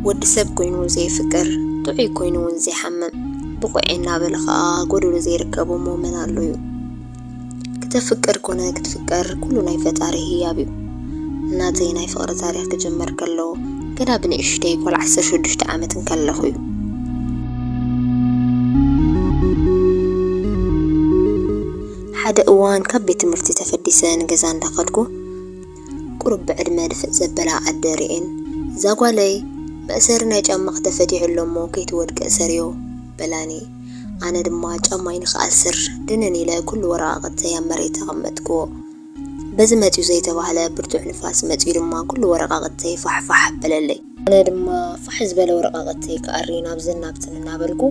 ወዲ ሰብ ኮይኑ ዘይፍቅር፣ ጥዑይ ኮይኑ እውን ዘይሓምም፣ ብቑዕ እናበለ ኸኣ ጎደሎ ዘይርከቦ እሞ መን ኣሎ እዩ? ክተፍቅር ኮነ ክትፍቀር ኩሉ ናይ ፈጣሪ ህያብ እዩ። ናተይ ናይ ፍቕሪ ታሪኽ ክጅመር ከሎ ገና ብንእሽተይ ጓል ዓሰርተ ሽዱሽተ ዓመት እንከለኹ እዩ። ሓደ እዋን ካብ ቤት ትምህርቲ ተፈዲሰ ንገዛ እንዳኸድኩ ቁሩብ ብዕድመ ድፍእ ዘበላ ኣደ ርእየን፣ "እዛ ጓለይ መእሰሪ ናይ ጫማኺ ተፈቲሑ ኣሎ እሞ ከይትወድቂ እሰርዮ" በላኒ። ኣነ ድማ ጫማይ ንኽኣስር ድንን ኢለ ኩሉ ወረቓቕተይ ኣብ መሬት ኣቐመጥክዎ። በዚ መጺኡ ዘይተባህለ ብርቱዕ ንፋስ መጺኡ ድማ ኩሉ ወረቓቕተይ ፋሕፋሕ ኣበለለይ። ኣነ ድማ ፋሕ ዝበለ ወረቓቕተይ ክኣሪ ናብዝን ናብትን እናበልኩ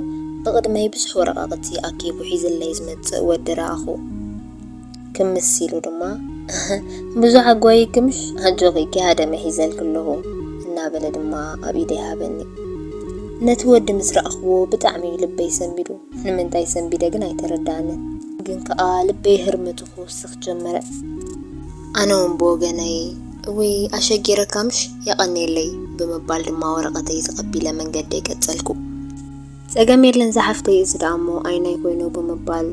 ብቕድመይ ብዙሕ ወረቓቕቲ ኣኪቡ ሒዝለይ ዝመጽእ ወዲ ረኣኹ። ክምስ ኢሉ ድማ "ብዙሕ ኣጓይክምሽ፣ ኣጆኺ፣ ኪሃደመ ሒዘልኪ ኣለኹ" እናበለ ድማ ኣብ ኢደይ ሃበኒ። ነቲ ወዲ ምስ ረኣኽዎ ብጣዕሚ እዩ ልበይ ሰንቢዱ። ንምንታይ ሰንቢደ ግን ኣይተረድኣንን። ግን ከኣ ልበይ ህርመቱ ክውስኽ ጀመረ። ኣነ እውን ብወገነይ "እውይ ኣሸጊረካ ምሽ፣ የቐንየለይ" ብምባል ድማ ወረቐተይ ተቐቢለ መንገደይ ቀጸልኩ። "ጸገም የለን ዝሓፍተይ፣ እዚ ደኣ እሞ ኣይናይ ኮይኑ" ብምባል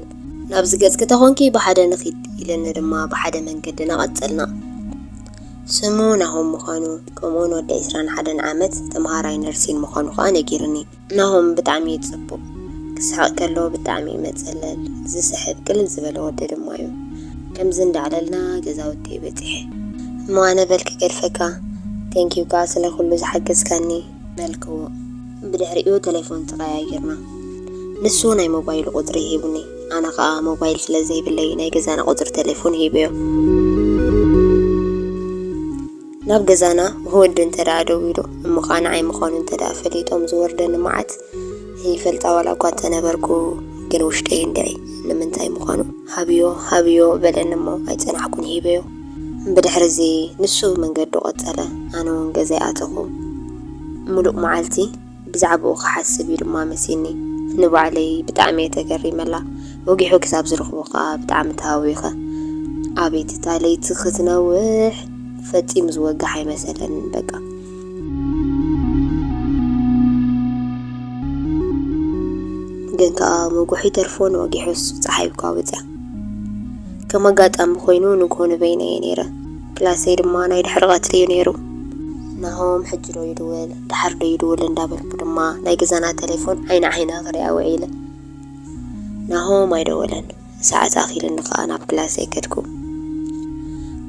"ናብዚ ገጽኪ ተኾንኪ ብሓደ ንኺድ" ኢለኒ ድማ ብሓደ መንገድና ቀጸልና። ስሙ ናሆም ምዃኑ፣ ከምኡውን ወዲ ዕስራን ሓደን ዓመት ተምሃራይ ነርሲን ምዃኑ ከኣ ነጊሩኒ። ናሆም ብጣዕሚ እዩ ጽቡቕ። ክስሕቕ ከሎ ብጣዕሚ እዩ መጸለል። ዝስሕብ ቅልል ዝበለ ወዲ ድማ እዩ። ከምዚ እንዳዕለልና ገዛውቲ በጺሐ። እሞ ኣነ በልኪ ገድፈካ፣ ቴንኪው ከኣ ስለ ኩሉ ዝሓገዝካኒ በልክዎ። ብድሕሪኡ ቴሌፎን ተቐያይርና። ንሱ ናይ ሞባይሉ ቁጽሪ ሂቡኒ። ኣነ ከኣ ሞባይል ስለ ዘይብለይ ናይ ገዛና ቁጽሪ ቴሌፎን ሂበዮ። ናብ ገዛና ወዲ እንተ ደኣ ደዊሉ፣ እሞ ኸኣ ንዓይ ምዃኑ እንተ ደኣ ፈሊጦም ዝወርደኒ መዓት ይፈልጣ ዋላ እኳ እንተ ነበርኩ፣ ግን ውሽጠይ እንድዒ። ንምንታይ ምዃኑ ሃብዮ፣ ሃብዮ በለኒ እሞ ኣይጸናሕኩን ሂበዮ። ብድሕሪ እዚ ንሱ መንገዱ ቀጸለ፣ ኣነ እውን ገዛይ ኣተኹ። ምሉእ መዓልቲ ብዛዕባኡ ክሓስብ እዩ ድማ መሲኒ። ንባዕለይ ብጣዕሚ እየ ተገሪመላ። ወጊሑ ክሳብ ዝረኽቦ ከኣ ብጣዕሚ ተሃዊኸ። ኣቤት እታ ለይቲ ክትነውሕ! ፈጺሙ ዝወግሕ ኣይመሰለንን በቃ። ግን ከኣ ምጉሕ ይተርፎ ንወጊሑስ ጸሓይ እኳ ወጽያ። ከም ኣጋጣሚ ኮይኑ ንግሆ ንበይነ እየ ነይረ። ክላሰይ ድማ ናይ ድሕሪ ቀትሪ እዩ ነይሩ። ናሆም ሕጂ ዶ ይድውል፣ ደሓር ዶ ይድውል እንዳበልኩ ድማ ናይ ገዛና ቴሌፎን ዓይኒ ዓይና ክሪኣ ውዒለ። ናሆም ኣይደወለን። ሰዓት ኣኺሉኒ ከኣ ናብ ክላሰይ ከድኩ።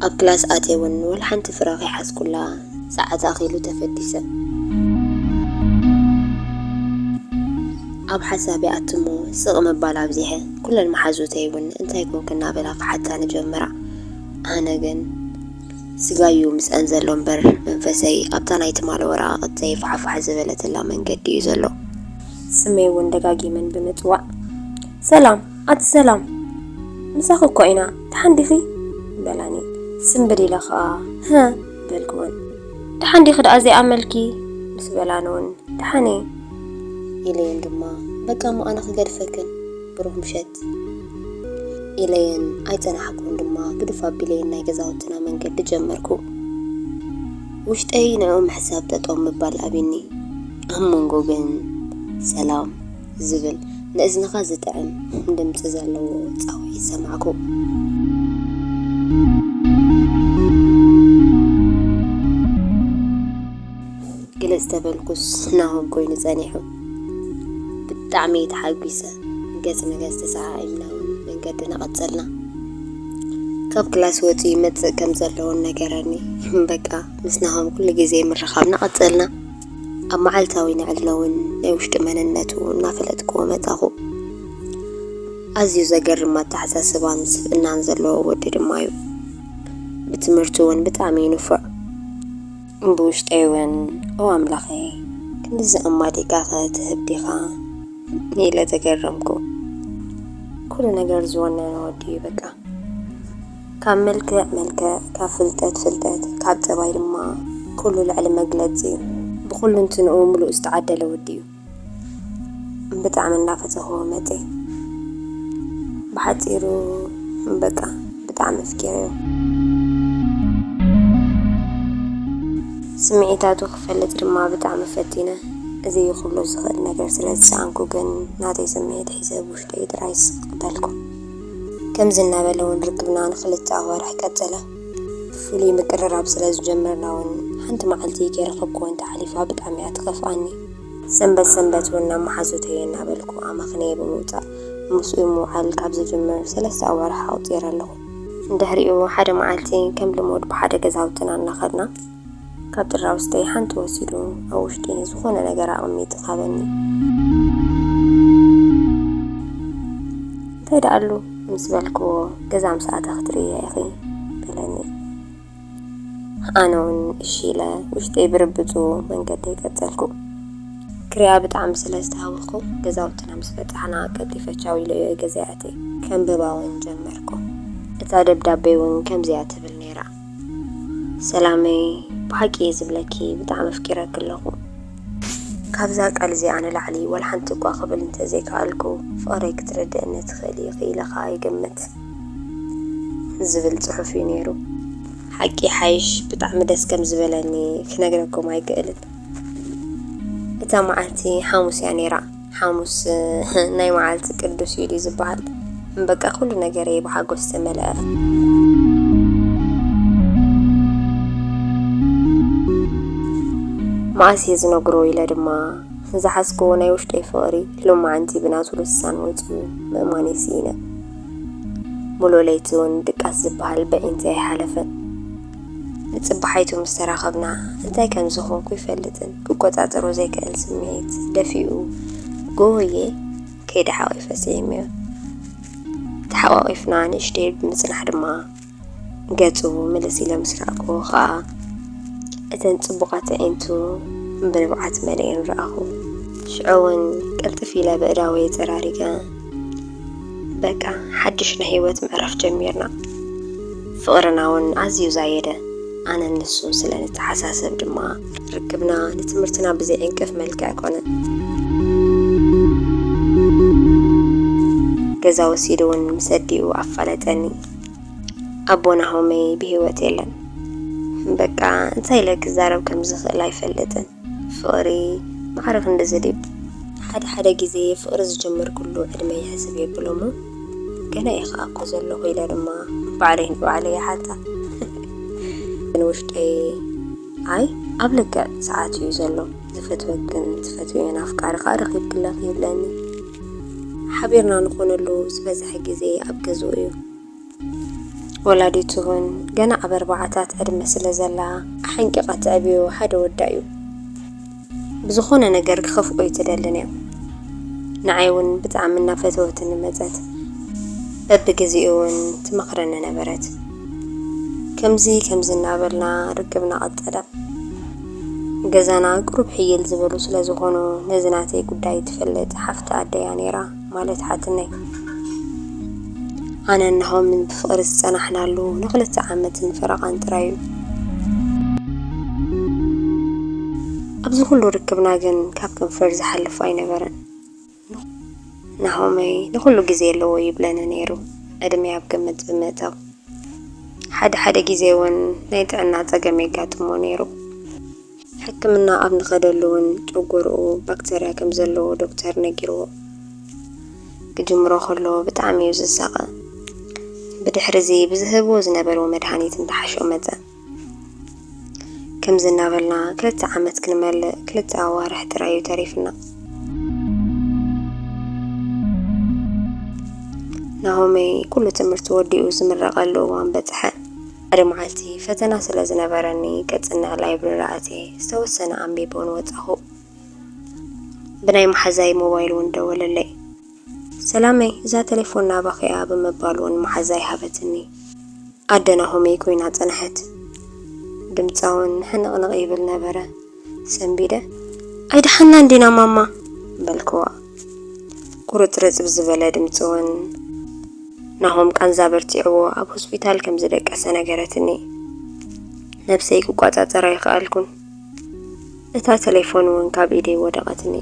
ኣብ ክላስ ኣትየ እውን ወላ ሓንቲ ፍረ ከይሓዝኩላ ሰዓት ኣኺሉ ተፈዲሰ። ኣብ ሓሳብ ይኣቱ እሞ ስቕ ምባል ኣብዚሐ። ኩለን መሓዙተይ እውን እንታይ ኮንክ እናበላ ክሓታኒ ጀመራ። ኣነ ግን ስጋዩ ምስአን ዘሎ እምበር መንፈሰይ ኣብታ ናይ ትማሊ ወረቓቕተይ ፋሕፋሕ ዝበለትላ መንገዲ እዩ ዘሎ። ስመይ እውን ደጋጊመን ብምጽዋዕ፣ "ሰላም፣ ኣቲ ሰላም፣ ምሳኺ እኮ ኢና፣ ደሓን ዲኺ?" በላኒ። ስምብል ኢለ ኸኣ፣ "ሀ?" በልክወን። "ደሓን ዲኺ ደኣ ዘይኣመልኪ?" ምስ በላንወን፣ "ደሓን እየ" ኢለየን ድማ፣ "በቃ እሞ ኣነ ክገድፈክን፣ ብሩኽ ምሸት" ኢለየን ኣይጸናሕኩን ድማ ግድፍ ኣቢለየን ናይ ገዛውትና መንገዲ ጀመርኩ። ውሽጠይ ንዕኡ ምሕሳብ ጠጠው ምባል ኣብዩኒ። ኣብ መንጎ ግን ሰላም ዝብል ንእዝንኻ ዝጥዕም ድምጺ ዘለዎ ጻውዒት ሰማዕኩ። ግልጽ ተበልኩስ ናሆም ኮይኑ ጸኒሑ። ብጣዕሚ እየ ተሓጒሰ። ገጽ ንገጽ ተሰዓዒምና እውን መንገድና ቀጸልና። ካብ ክላስ ወጺኡ ይመጽእ ከም ዘሎ እውን ነገረኒ። በቃ ምስ ናሆም ኩሉ ግዜ ምርኻብና ቀጸልና። ኣብ መዓልታዊ ንዕልነ እውን ናይ ውሽጢ መንነቱ እናፈለጥክዎ መጻኹ። ኣዝዩ ዘገርም ኣተሓሳስባን ስብእናን ዘለዎ ወዲ ድማ እዩ። ብትምህርቱ እውን ብጣዕሚ እዩ ንፉዕ። ብውሽጠይ እውን "ኦ ኣምላኸ፣ ክንድዚ ኣማሊእካ ከ ትህብ ዲኻ?" ኢለ ተገረምኩ። ኩሉ ነገር ዝወነነ ወዲ እዩ በቃ። ካብ መልክዕ መልክዕ፣ ካብ ፍልጠት ፍልጠት፣ ካብ ጠባይ ድማ ኩሉ ልዕሊ መግለጺ እዩ። ብኹሉ እንትንኡ ምሉእ ዝተዓደለ ወዲ እዩ። ብጣዕሚ እናፈተኽዎ መጸ። ብሓጺሩ በቃ ብጣዕሚ ኣፍቂረዮ። ስምዒታቱ ክፈልጥ ድማ ብጣዕሚ ፈቲነ። እዚ ክብሎ ዝኽእል ነገር ስለ ዝሰኣንኩ ግን ናተይ ስምዒት ሒዘ ብውሽጠይ ጥራይ ስቕ በልኩ። ከምዚ እናበለ እውን ርክብና ንክልተ ኣዋርሕ ቀጸለ። ፍሉይ ምቅርራብ ስለ ዝጀመርና እውን ሓንቲ መዓልቲ ከይረኸብክዎ እንተሓሊፋ ብጣዕሚ እያ ትኸፍኣኒ። ሰንበት ሰንበት እውን ናብ መሓዙተይ እናበልኩ ኣመኽንየ ብምውጻእ ምስኡ ምውዓል ካብ ዝጅምር ሰለስተ ኣዋርሕ ኣቑጺረ ኣለኹ። ድሕሪኡ ሓደ መዓልቲ ከም ልሙድ ብሓደ ገዛውትና እናኸድና ካብ ጥራውስተይ ሓንቲ ወሲዱ ኣብ ውሽጢ ዝኾነ ነገር ኣቐሚጡ ሃበኒ። እንታይ ደኣሉ ምስ በልክዎ ገዛ ምስ ኣተኺ ክትርእያ ኢኺ በለኒ። ኣነ እውን እሺ ኢለ ውሽጠይ ብርብጹ መንገደይ ቀጸልኩ። ክሪኣ ብጣዕሚ ስለ ዝተሃወኹ ገዛውትና ምስ በጻሕና ቀልጢፈ ቻው ኢለዮ ገዛይ ኣትየ ከንብባ እውን ጀመርኩ። እታ ደብዳቤ እውን ከምዚኣ ትብል ነይራ። ሰላመይ፣ ብሓቂ እየ ዝብለኪ፣ ብጣዕሚ ኣፍቂረኪ ኣለኹ። ካብዛ ቃል እዚኣ ንላዕሊ ዋላ ሓንቲ እኳ ክብል እንተዘይከኣልኩ፣ ፍቕረይ ክትርድእኒ ትኽእሊ ኢኺ ኢለ ኸኣ ይግምት። ዝብል ጽሑፍ እዩ ነይሩ። ሓቂ ሓይሽ ብጣዕሚ ደስ ከም ዝበለኒ ክነግረኩም ኣይክእልን። እታ መዓልቲ ሓሙስ እያ ነይራ። ሓሙስ ናይ መዓልቲ ቅዱስ እዩ ድዩ ዝበሃል? በቃ ኩሉ ነገረይ ብሓጎስ ተመልአ። መዓስ እየ ዝነግሮ ኢለ ድማ ዝሓዝክዎ ናይ ውሽጠይ ፍቕሪ ሎማዓንቲ ብናቱ ልሳን ወጺኡ ምእማነይ ስኢነ። ሙሉእ ለይቲ እውን ድቃስ ዝበሃል በዒንተይ ኣይሓለፈን። ንጽባሓይቱ ምስ ተራኸብና እንታይ ከም ዝኾንኩ ይፈልጥን ክቆጻጸሮ ዘይክእል ስምዒት ደፊኡ ጎየ ከይደ ሓቒፈ ስዒመዮ። ተሓቋቒፍና ንእሽተይ ብምጽናሕ ድማ ገጹ ምልስ ኢለ ምስ ረኣኩዎ ኸኣ እተን ጽቡቓት ኣዒንቱ ብንብዓት መሊኤን ረኣኹ። ሽዑ እውን ቅልጥፍ ኢለ ብእዳወይ ጸራሪገ በቃ ሓድሽ ናይ ህይወት ምዕራፍ ጀሚርና። ፍቕርና እውን ኣዝዩ ዛየደ። ኣነን ንሱን ስለ ንተሓሳሰብ ድማ ርክብና ንትምህርትና ብዘይ ዕንቅፍ መልክዕ ኮነ። ገዛ ወሲዱ እውን ምስ ኣዲኡ ኣፋለጠኒ። ኣቦ ናሆመይ ብህይወት የለን። በቃ እንታይ ኢለ ክዛረብ ከም ዝኽእል ኣይፈልጥን። ፍቕሪ ማዕረ ክንድዚ ድዩ? ሓደ ሓደ ግዜ ፍቕሪ ዝጀመርኩሉ ዕድመ ይሕስብ የብሎሞ። ገና እየ ኸኣ እኮ ዘለኹ ኢለ ድማ ባዕለይ ንባዕለይ ይሓታ። ግን ውሽጠይ ኣይ ኣብ ልክዕ ሰዓት እዩ ዘሎ። ዝፈትወክን ትፈትውዮን ኣፍቃሪ ኸኣ ረኺብኪ ኣለኺ ይብለኒ። ሓቢርና ንኾነሉ ዝበዝሐ ግዜ ኣብ ገዝኡ እዩ። ወላዲቱ እውን ገና ኣብ ኣርባዓታት ዕድመ ስለ ዘላ ኣሐንቂቓ ተዕብዮ ሓደ ወዳ እዩ። ብዝኾነ ነገር ክኸፍኦ ኣይትደልን እያ። ንዓይ እውን ብጣዕሚ እናፈተወትኒ መጸት። በብግዜኡ እውን ትመኽረኒ ነበረት። ከምዚ ከምዚ እናበልና ርክብና ቀጸለ። ገዛና ቅሩብ ሕይል ዝበሉ ስለ ዝኾኑ ነዚ ናተይ ጉዳይ ትፈልጥ ሓፍቲ ኣደያ ነይራ ማለት ሓትነይ። ኣነን ናሆምን ብፍቕሪ ዝጸናሕናሉ ንኽልተ ዓመትን ፈረቓን ጥራይ እዩ። ኣብዚ ኩሉ ርክብና ግን ካብ ከንፈር ዝሓልፍ ኣይነበረን። ናሆመይ ንኹሉ ግዜ ኣለዎ ይብለኒ ነይሩ፣ ዕድመይ ኣብ ግምት ብምእታው። ሓደ ሓደ ግዜ እውን ናይ ጥዕና ጸገም የጋጥሞ ነይሩ። ሕክምና ኣብ ንኸደሉ እውን ጨጎርኡ ባክተርያ ከም ዘለዎ ዶክተር ነጊርዎ። ክጅምሮ ከሎ ብጣዕሚ እዩ ዝሳቐ። ብድሕሪ እዚ ብዝህብዎ ዝነበርዎ መድሃኒት እንዳሓሾ መጸ። ከምዚ እናበልና ክልተ ዓመት ክንመልእ ክልተ ኣዋርሕ ጥራይ እዩ ተሪፍና። ናሆመይ ኩሉ ትምህርቲ ወዲኡ ዝምረቐሉ እዋን በጽሐ። ሓደ መዓልቲ ፈተና ስለ ዝነበረኒ ቀጽንዕ ላይብረሪ ኣትየ ዝተወሰነ ኣንቢበ እውን ወጻኹ። ብናይ መሓዛይ ሞባይል እውን ደወለለይ። ሰላመይ፣ እዛ ቴሌፎን ናባኺ እያ ብምባል እውን መሓዛይ ሃበትኒ። ኣደ ናሆመይ ኮይና ጸንሐት። ድምጻ እውን ሕንቕንቕ ይብል ነበረ። ሰንቢደ፣ "ኣይደሓንና እንዲና ማማ?" በልክዋ። ቁርጽርጽ ብዝበለ ድምጺ እውን ናሆም ቃንዛ በርቲዕዎ ኣብ ሆስፒታል ከም ዝደቀሰ ነገረትኒ። ነብሰይ ክቋጻጸር ኣይኸኣልኩን። እታ ቴሌፎን እውን ካብ ኢደይ ወደቐትኒ።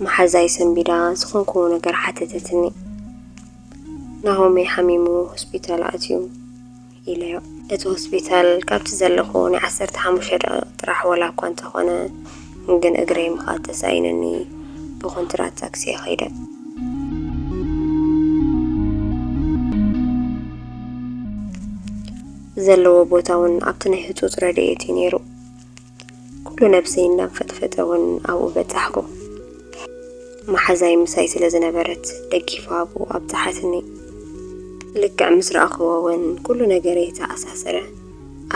መሓዛይ ሰንቢዳ ዝኾንኩዎ ነገር ሓተተትኒ። ናሆመይ ሓሚሙ ሆስፒታል ኣትዩ። ኢለዮ። እቲ ሆስፒታል ካብቲ ዘለኹ ናይ ዓሰርተ ሓሙሽተ ደቂቕ ጥራሕ ዋላ እኳ እንተኾነ፣ ግን እግረይ ምኻድ ተሳኢነኒ ብኮንትራት ታክሲ ከይደ። ዘለዎ ቦታ እውን ኣብቲ ናይ ህጹጽ ረድኤት እዩ ነይሩ። ኩሉ ነብሰይ እናንፈጥፈጠ እውን ኣብኡ በጻሕኩ። መሓዛይ ምሳይ ስለ ዝነበረት ደጊፋ ኣብኡ ኣብጽሓትኒ። ልክዕ ምስ ረኣኽዎ እውን ኩሉ ነገረይ ተኣሳሰረ።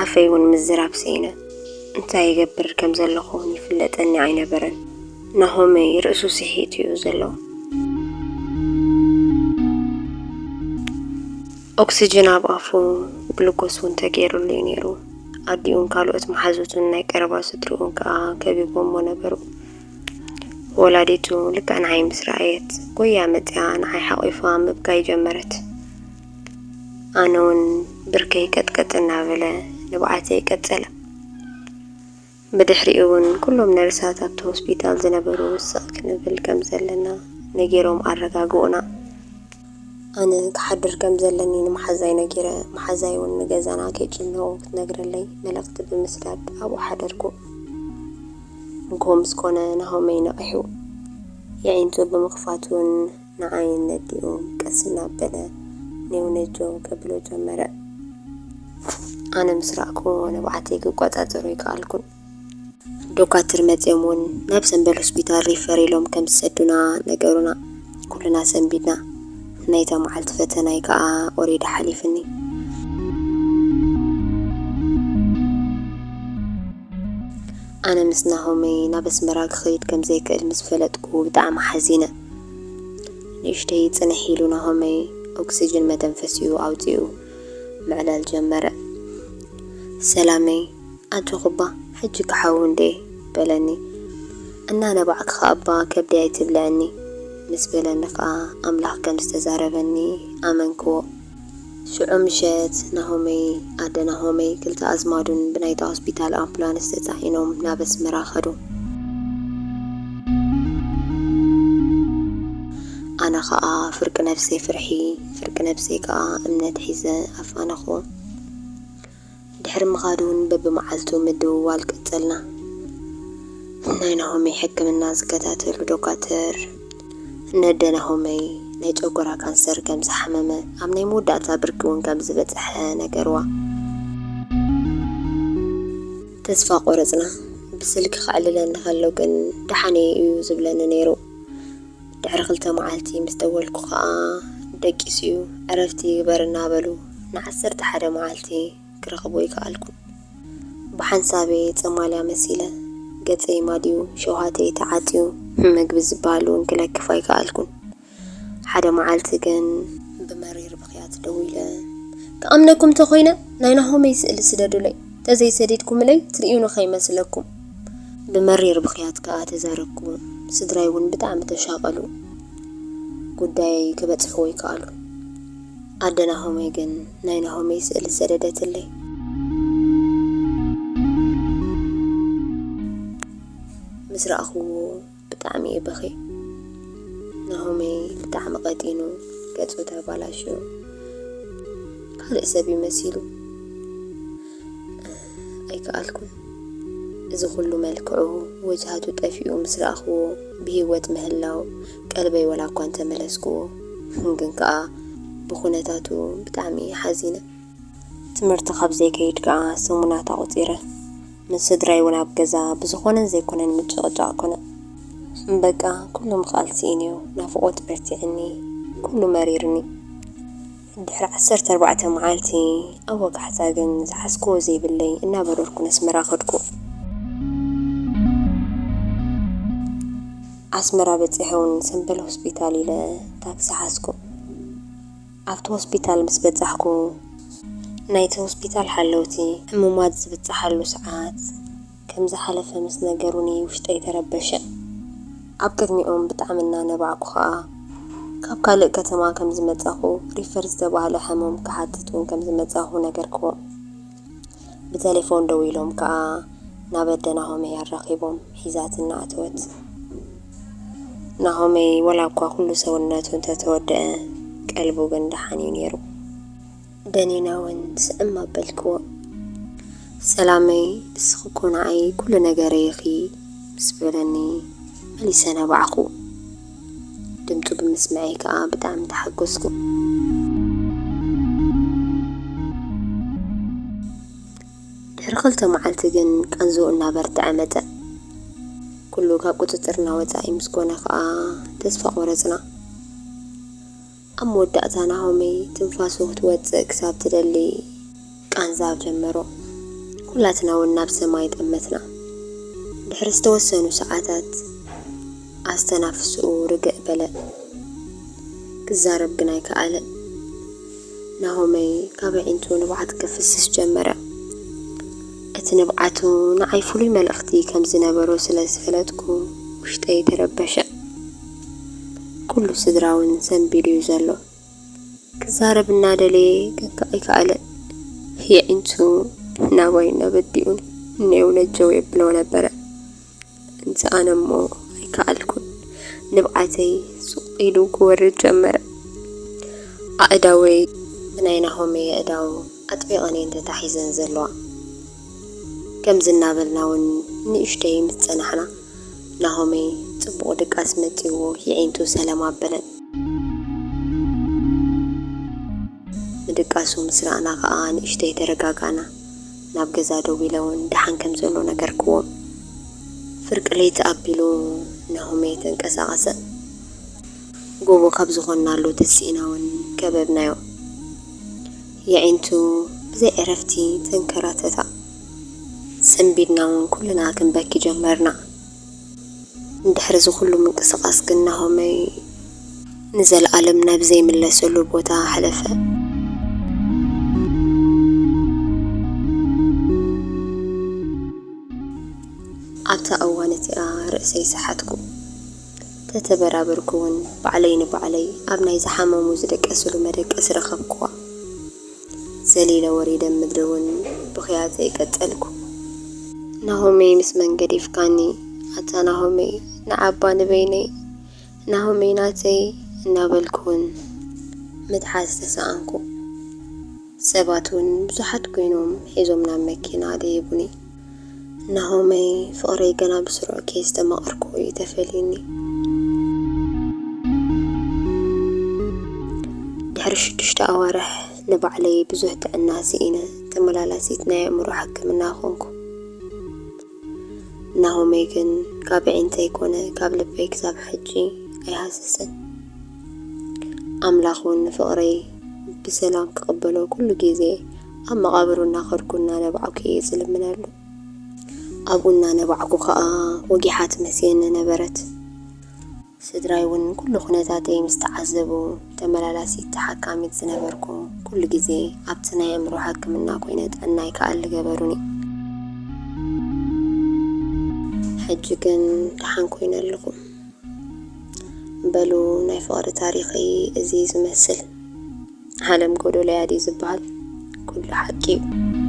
ኣፈይ እውን ምዝራብ ስኢነ። እንታይ ይገብር ከም ዘለኹ እውን ይፍለጠኒ ኣይነበረን። ናሆመይ ርእሱ ስሒቱ እዩ ዘሎ። ኦክስጅን ኣብ ኣፉ፣ ግሉኮስ እውን ተገይሩሉ እዩ ነይሩ። ኣዲኡን ካልኦት መሓዙቱን ናይ ቀረባ ስድርኡን ከኣ ከቢቦሞ ነበሩ። ወላዲቱ ልክዕ ንዓይ ምስ ረኣየት፣ ጎያ መጺኣ ንዓይ ሓቒፋ ምብካይ ጀመረት። ኣነ እውን ብርከይ ቀጥቀጥ እናበለ ንብዓተይ ቀጸለ። ብድሕሪኡ እውን ኩሎም ነርሳት ኣብቲ ሆስፒታል ዝነበሩ ስቕ ክንብል ከም ዘለና ነጊሮም ኣረጋግኡና። ኣነ ክሓድር ከም ዘለኒ ንመሓዛይ ነጊረ፣ መሓዛይ እውን ንገዛና ከይጭነቑ ክትነግረለይ መልእኽቲ ብምስዳድ ኣብኡ ሓደርኩ። እንኮ ምስ ኮነ ናሆመይ ነቒሑ። የዒንቱ ብምኽፋት እውን ንዓይ ነዲኡ ቀስ እናበለ ኔው ነጆ ከብሎ ጀመረ። ኣነ ምስ ረኣኩዎ ንብዓተይ ክቆጻጸሮ ኣይከኣልኩን። ዶካትር መጺኦም እውን ናብ ሰምበል ሆስፒታል ሪፈር ኢሎም ከም ዝሰዱና ነገሩና። ኩልና ሰንቢድና። ናይታ መዓልቲ ፈተናይ ከኣ ኦሬዲ ሓሊፍኒ። ኣነ ምስ ናሆመይ ናብ ኣስመራ ክኸይድ ከም ዘይክእል ምስ ፈለጥኩ ብጣዕሚ ሓዚነ። ንእሽተይ ጽንሕ ኢሉ ናሆመይ ኦክስጅን መተንፈሲኡ ኣውጺኡ ምዕላል ጀመረ። ሰላመይ፣ ኣጆኺ እባ፣ ሕጂ ክሓዊ እንዴ፣ በለኒ። እናነባዕኩ ኸኣ እባ ከብደይ ኣይትብልዐኒ፣ ምስ በለኒ ኸኣ ኣምላኽ ከም ዝተዛረበኒ ኣመንክዎ። ሽዑ ምሸት ናሆመይ፣ ኣደ ናሆመይ፣ ክልተ ኣዝማዱን ብናይታ ሆስፒታል ኣምቡላንስ ተጻዒኖም ናብ ኣስመራ ኸዱ። ኣነ ኸኣ ፍርቂ ነብሰይ ፍርሒ፣ ፍርቂ ነብሰይ ከኣ እምነት ሒዘ ኣፋነኽዎ። ድሕሪ ምኻዱ እውን በብመዓልቱ ምድውዋል ቀጸልና። ናይ ናሆመይ ሕክምና ዝከታተሉ ዶካተር፣ ነደ ናሆመይ ናይ ጨጎራ ካንሰር ከም ዝሓመመ፣ ኣብ ናይ መወዳእታ ብርኪ እውን ከም ዝበጽሐ ነገርዋ። ተስፋ ቆረጽና። ብስልኪ ከዕልለኒ ከሎ ግን ደሓነይ እዩ ዝብለኒ ነይሩ። ድሕሪ ክልተ መዓልቲ ምስ ደወልኩ ኸኣ ደቂሱ እዩ፣ ዕረፍቲ ይግበር እናበሉ ንዓሰርተ ሓደ መዓልቲ ክረኽቦ ኣይከኣልኩን። ብሓንሳበ ጸማልያ መሲለ፣ ገጸይ ማድዩ፣ ሸውሃተይ ተዓጽዩ፣ ምግቢ ዝበሃል እውን ክለክፍ ኣይከኣልኩን። ሓደ መዓልቲ ግን ብመሪር ብኽያት ደዊለ፣ "ክኣምነኩም ተኾይነ ናይ ናሆመይ ስእሊ ስደዱለይ፣ ተዘይሰዲድኩምለይ ትርእዩኒ ከይመስለኩም።" ብመሪር ብኽያት ከኣ ተዛረብኩ። ስድራይ እውን ብጣዕሚ ተሻቐሉ። ጉዳየይ ክበጽሕዎ ኣይከኣሉን። ኣደ ናሆመይ ግን ናይ ናሆመይ ስእሊ ሰደደትለይ። ምስ ረኣኽዎ ብጣዕሚ እየ በኽየ። ናሆመይ ብጣዕሚ ቀጢኑ፣ ገጹ ተባላሽዩ፣ ካልእ ሰብ እዩ መሲሉ። ኣይከኣልኩን። እዚ ኩሉ መልክዑ፣ ወጅሃቱ ጠፊኡ ምስ ረኣኽዎ፣ ብህይወት ምህላው ቀልበይ ወላ እኳ እንተመለስክዎ፣ ግን ከኣ ብኹነታቱ ብጣዕሚ እየ ሓዚነ። ትምህርቲ ካብ ዘይከይድ ከኣ ሰሙናት ኣቑጺረ። ምስ ስድራይ እውን ኣብ ገዛ ብዝኾነን ዘይኮነን ምጭቕጫቕ ኮነ። በቃ፣ ኩሉ ምኽኣል ስኢነዮ፣ ናፍቖት በርቲዕኒ፣ ኩሉ መሪርኒ። ድሕሪ ዓሰርተ ኣርባዕተ መዓልቲ ኣብ ወጋሕታ ግን ዝሓዝክዎ ዘይብለይ እናበረርኩ ነስመራ ከድኩ። ኣስመራ በጺሐ እውን ሰምበል ሆስፒታል ኢለ ታክሲ ሓዝኩ። ኣብቲ ሆስፒታል ምስ በጻሕኩ፣ ናይቲ ሆስፒታል ሓለውቲ ሕሙማት ዝበጽሓሉ ሰዓት ከም ዝሓለፈ ምስ ነገሩኒ ውሽጠይ ተረበሸ። ኣብ ቅድሚኦም ብጣዕሚ እናነባዕኩ ኸኣ፣ ካብ ካልእ ከተማ ከም ዝመጻኹ፣ ሪፈር ዝተባህለ ሕሙም ክሓትት እውን ከም ዝመጻኹ ነገርክዎም። ብቴሌፎን ደዊሎም ከኣ ናብ ኣደ ናሆመይ ኣራኺቦም ሒዛትና ኣተወት። ናሆመይ ወላ እኳ ኩሉ ሰውነቱ እንተተወደአ፣ ቀልቡ ግን ደሓን እዩ ነይሩ። ደኒነ እውን ስዕም ኣበልክዎ። ሰላመይ፣ ንስኺ እኮ ንዓይ ኩሉ ነገረይ ኢኺ ምስ በለኒ፣ መሊሰ ነባዕኹ። ድምፁ ብምስምዐይ ከዓ ብጣዕሚ ተሓጎስኩ። ድሕሪ ክልተ መዓልቲ ግን ቃንዝኡ እናበርትዐ መጸ። ኩሉ ካብ ቁጽጽርና ወጻኢ ምስ ኮነ ከኣ ተስፋ ቆረጽና። ኣብ መወዳእታ ናሆመይ ትንፋሱ ክትወጽእ ክሳብ ትደሊ ቃንዛ ጀመሮ። ኩላትና እውን ናብ ሰማይ ጠመትና። ድሕሪ ዝተወሰኑ ሰዓታት ኣስተናፍስኡ ርግእ በለ። ክዛረብ ግን ኣይከኣለን። ናሆመይ ካብ ኣዒንቱ ንብዓት ከፍስስ ጀመረ። እቲ ንብዓቱ ንዓይ ፍሉይ መልእኽቲ ከም ዝነበሮ ስለ ዝፈለጥኩ ውሽጠይ ተረበሸ። ኩሉ ስድራ እውን ሰንቢዱ እዩ ዘሎ። ክዛረብ እናደለየ ግን ኣይከኣለን። የዒንቱ ናባይ እናበዲኡን እኔው ነጀው የብሎ ነበረ። እንተ ኣነ እሞ ኣይከኣልኩን። ንብዓተይ ሱቕ ኢሉ ክወርድ ጀመረ። ኣእዳወይ ብናይ ናሆመይ ኣእዳው ኣጥቢቐን እየን ተታሒዘን ዘለዋ። ከምዚ እናበልና እውን ንእሽተይ ምስ ጸናሕና፣ ናሆመይ ጽቡቕ ድቃስ መጺዎ የዒንቱ ሰላም ኣበለን። ምድቃሱ ምስ ረኣና ከኣ ንእሽተይ ተረጋጋና። ናብ ገዛ ደው ኢለ እውን ደሓን ከም ዘሎ ነገርክዎም። ፍርቂ ለይቲ ኣቢሉ ናሆመይ ተንቀሳቐሰ። ጎቦ ካብ ዝኾንናሉ ተሲእና እውን ከበብናዮ። የዒንቱ ብዘይ ዕረፍቲ ተንከራተታ። ሰንቢድና እውን ኩልና ክንበኪ ጀመርና። እንድሕሪ እዚ ኩሉ ምንቅስቓስ ግን ናሆመይ ንዘለኣለም ናብ ዘይምለሰሉ ቦታ ሓለፈ። ኣብታ እዋን እቲኣ ርእሰይ ሰሓትኩ። ተተበራበርኩ እውን ባዕለይ ንባዕለይ ኣብ ናይ ዝሓመሙ ዝደቀስሉ መደቀሲ ረኸብክዋ። ዘሊለ ወሪደ ምድሪ እውን ብኽያተይ ቀጸልኩ። ናሆመይ ምስ መን ገዲፍካኒ? ኣታ ናሆመይ፣ ንዓባ ንበይነይ፣ ናሆመይ ናተይ እናበልኩ እውን ምትሓዝ ተሰኣንኩ። ሰባት እውን ብዙሓት ኮይኖም ሒዞም ናብ መኪና ደየቡኒ። ናሆመይ ፍቕረይ ገና ብስሩዕ ከይስተማቐርኩ እዩ ተፈልዩኒ። ድሕሪ ሽዱሽተ ኣዋርሕ ንባዕለይ ብዙሕ ጥዕና ስኢነ ተመላላሲት ናይ ኣእምሮ ሕክምና ኮንኩ። ናሆመይ ግን ካብ ኣዒንተይ ኮነ ካብ ልበይ ክሳብ ሕጂ ኣይሃሰሰን። ኣምላኽ እውን ንፍቕረይ ብሰላም ክቕበሎ ኩሉ ግዜ ኣብ መቓብሩ እናኸድኩ እናነባዕኩ እየ ዝልምነሉ። ኣብኡ እናነባዕኩ ኸኣ ወጊሓ ትመስየኒ ነበረት። ስድራይ እውን ኩሉ ኩነታተይ ምስ ተዓዘቡ፣ ተመላላሲት ተሓካሚት ዝነበርኩ ኩሉ ግዜ ኣብቲ ናይ ኣእምሮ ሕክምና ኮይነ ጥዕናይ ክኣሊ ገበሩኒ። ሕጂ ግን ደሓን ኮይነ ኣለኹ። በሉ፣ ናይ ፍቕሪ ታሪኸይ እዚ እዩ ዝመስል። ዓለም ጎዶሎ እያ ድዩ ዝበሃል? ኩሉ ሓቂ እዩ።